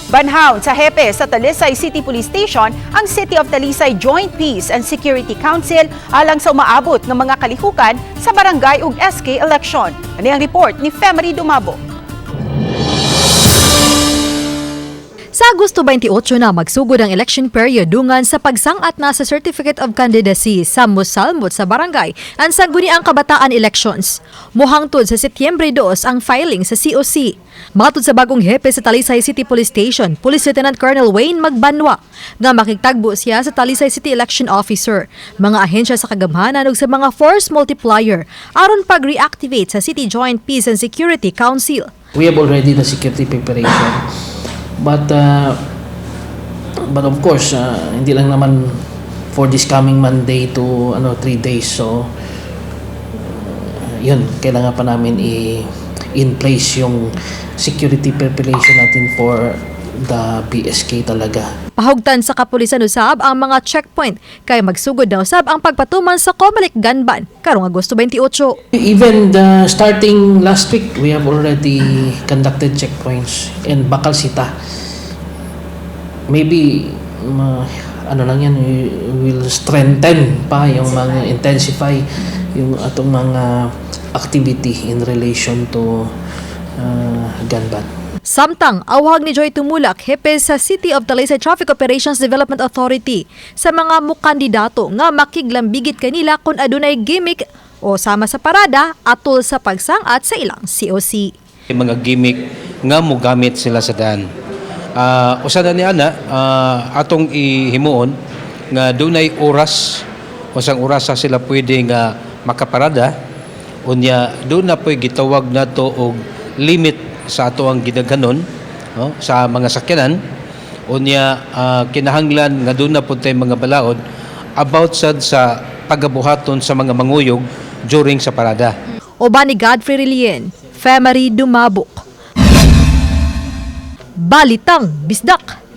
Banhawn sa hepe sa Talisay City Police Station ang City of Talisay Joint Peace and Security Council alang sa umaabot ng mga kalihukan sa barangay ug SK election. Ani ang report ni Femery Dumabo. Sa Agosto 28 na magsugod ang election period dungan sa pagsangat na sa Certificate of Candidacy sa musalmot sa barangay ang Sangguniang Kabataan Elections. Muhangtod sa Setyembre 2 ang filing sa COC. Matod sa bagong hepe sa Talisay City Police Station, Police Lieutenant Colonel Wayne Magbanwa, nga makigtagbo siya sa Talisay City Election Officer, mga ahensya sa kagamhanan ug sa mga force multiplier aron pag-reactivate sa City Joint Peace and Security Council. We have already the security preparation. But of course, hindi lang naman for this coming Monday to ano 3 days. So yun, kailangan pa namin i in place yung security preparation natin for the BSK talaga. Pahugtan sa kapulisan usab ang mga checkpoint kay magsugod na usab ang pagpatuman sa Comelec gun ban karong Agosto 28. Even the starting last week, we have already conducted checkpoints in Bacal Sita. Maybe, ano lang yan, we will strengthen pa yung mga, intensify yung atong mga activity in relation to gun ban. Samtang awhag ni Joy Tumulak, hepe sa City of Talisay Traffic Operations Development Authority, sa mga mukandidato nga makiglambigit kanila kung adunay gimmick o sama sa parada atol sa pagsangat sa ilang COC. Mga gimmick nga mogamit sila sa daan. Usa na ni ana atong ihimuon nga dunay oras, usang orasa sila pwede nga makaparada, unya doon na po'y gitawag nato og limit sa ato ang gidaghanon, no, sa mga sakyanan. Unya kinahanglan nga doon na pud tay mga balaod about sad sa pagabuhaton sa mga manguyog during sa parada. Uban ni Godfrey Relien, Femery Dumabok. Balitang Bisdak.